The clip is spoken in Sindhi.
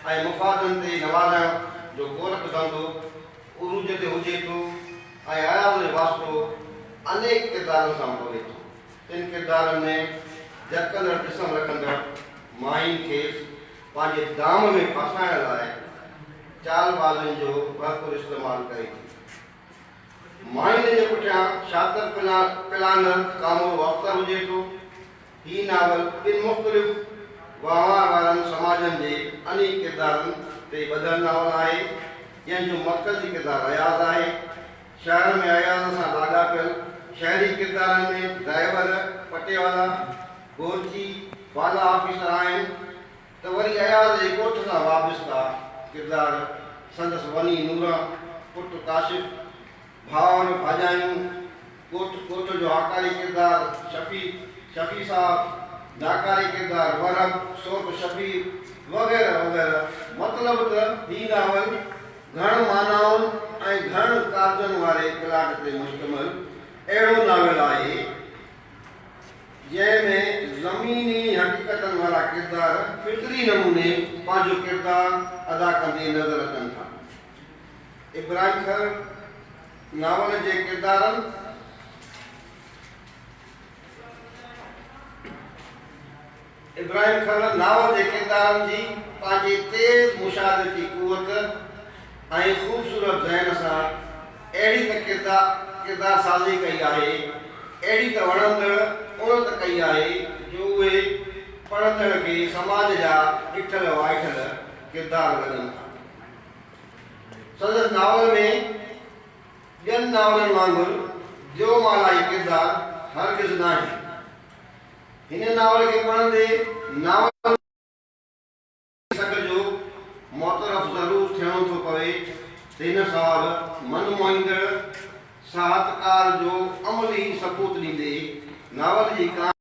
۽ مفادن تي نوازڻ جو گورک ڌنڌو عروج تي هجي ٿو ۽ اياز جو واسطو انيڪ ڪردارن سان پوي ٿو. تن ڪردارن ۾ جرڪندڙ جسم رکندڙ ماين کيس پنهنجي دام ۾ ڦاسائڻ لاء چالبازين جو ڀرپور استعمال ڪري ٿي. ماين جي پٺيان شاطر پلانر ڪامورو اختر هجي ٿو. هي ناول ٻن مختلف وهنوار وارن سماجن جي انيڪ ڪردارن تي ٻڌل ناول آهي، جنهن جو مرڪزي ڪردار اياز آهي. شهر ۾ اياز سان لاڳاپيل شهري ڪردارن ۾ ڊرائيور، پٽيوالا، بورچي، بالا آفيسر آهن ته وري اياز جي ڳوٺ سان وابسته ڪردار سندس وني نوران، پٽ ڪاشف، ڀائر، ڀاڄايون، ڳوٺ ڳوٺ جو هاڪاري ڪردار شفيع، شفيع صاحب، ناڪاري ڪردار ورهب، سوٽ شبير وغيره وغيره مطلب ته هي ناول گهڻ معنائن ۽ گهڻ ڪارجن واري پلاٽ تي مشتمل اهڙو ناول آهي، جنهن ۾ زميني حقيقتن وارا ڪردار فطري نموني پنهنجو ڪردار ادا ڪندي نظر اچن ٿا. ابراهيم کر ناول جي ڪردارن. ابراهيم کر ناول جي ڪردارن جي پنهنجي تيز مشاهدتي قوت ۽ خوبصورت ذهن سان اهڙي ته ڪردار سازي ڪئي آهي، اهڙي ته وڻندڙ اڻت ڪئي آهي جو اهي پڙهندڙ کي سماج جا ڏٺل وائٺل ڪردار لڳن ٿا. سندس ناول ۾ ٻين ناولن وانگر ديومالائي ڪردار هرگز ناهن. هن ناول کي پڙهندي ناول جي سگهه جو معترف ضرور ٿيڻو ٿو پوي ته هن صاحب من موهيندڙ ساهتڪار جو عملي ثبوت ڏيندي ناول جي ڪهاڻي.